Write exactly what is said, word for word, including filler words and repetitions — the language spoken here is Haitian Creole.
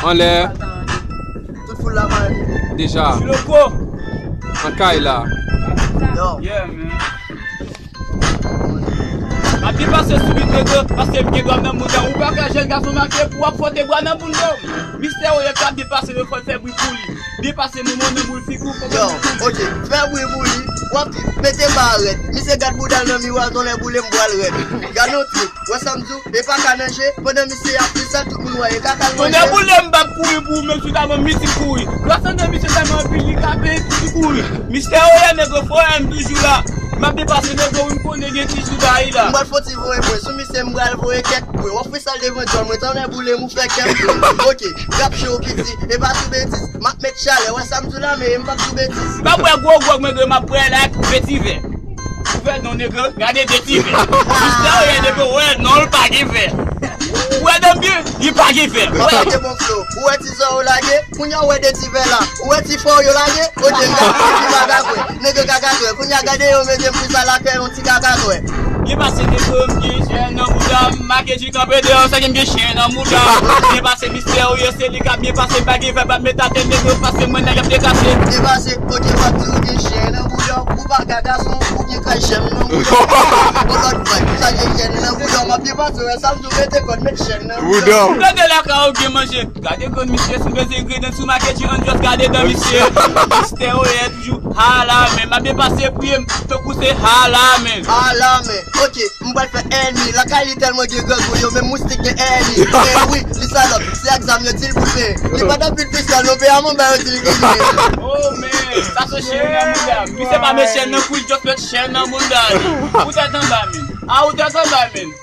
Anlè. Tout foul la pare. Deja. An kay la. Yo. Yeah, man. M ap byen pase sou bit, nèg, paske m gen dwam nan mouda. Ou pa ka jèn gason make pou w ap fwote bwa nan bounda. Mistè Oyè k ap byen pase, yo fò fè bri pou li. Byen pase, moman nan boul figi w, fò. Yo, ok, fè bri pou li. W ap mete barèt. Misye gad bouda l nan miwa, tonnè boule m pral rèd. Gad yon trip. Wè sa m di w, e pa ka nan je, pandan misye ap frisal, tout moun wè e kaka l manje. Tonnè boule m p ap kouri pou ou, menm si w ta ban m mizik kouri. Gras anndan misye tèlman anpil, li ka peye tout li kouri. Mistè Oyè, nèg, fò M toujou la. M ap depase nèg, wi, m konnen gen ti jouda la. M pral fon ti voye pwen sou misye, m pral voye kèk pwen. W ap frisal devan djòl mwen, tonnè boule m, ou fè kè m plen. Ok, rap cho piti, e pa sou betiz. M ap met chalè, wè sa m di w la, men m p ap di w betiz. M ap bwè gwo gwòg, mwen, m ap bwè l ak vetivè. Ou wè non, nèg, gade de ti vè. Mistè Oyè, nèg, wè non, l pa gen vè. Ou wè dan byen, li pa gen vè. Ou wè, gen bon flow. Ou wè ti zò yo lage, kounye a ou wè de ti vè la. Ou wè ti fò yo lage, o de gade ti kaka kwè. Nèg kaka kwè. Kounye a gade yo mete m frisal ak yon ti kaka kwè. Byen pase, nèg, m gen chen nan mouda m, make di kanpe deyò, sa gen m gen chen nan mouda m. Byen pase, Mistè Oyè, se li k ap byen pase, m pa gen vè, pa met atè, nèg, pase mwen, nèg ap dekase. Byen pase, ok, w ap di ou gen chen nan bouda w, ou pa ka gason, ou gen kay chèn nan bouda w. Yon lòt fwa, sa gen chèn nan bouda w, m ap byen pase, wè sa m di w, mete kòd, met chèn nan bouda w. Gade lakay ou gen manje, gade grann misye, si w bezwen engredyan sou make di Andros, gade dan misye. Mistè Oyè toujou, hala men, m ap byen pase priye m, tankou se hala men. Hala men, ok. M pral fè ènmi, lakay li tèlman gen grangou, yo menm moustik gen ènmi. Men wi, li salòp, se ak zam yo di l pou l peye. Li pa t anpil fistèl, non, peye a manba yo di l genyen. Oh, men, sa se cheri nan mouda. Misye pa met chèn nan kou, li just met chèn nan mouda li. Ou tèt anba, men. A, ou tèt anba, men.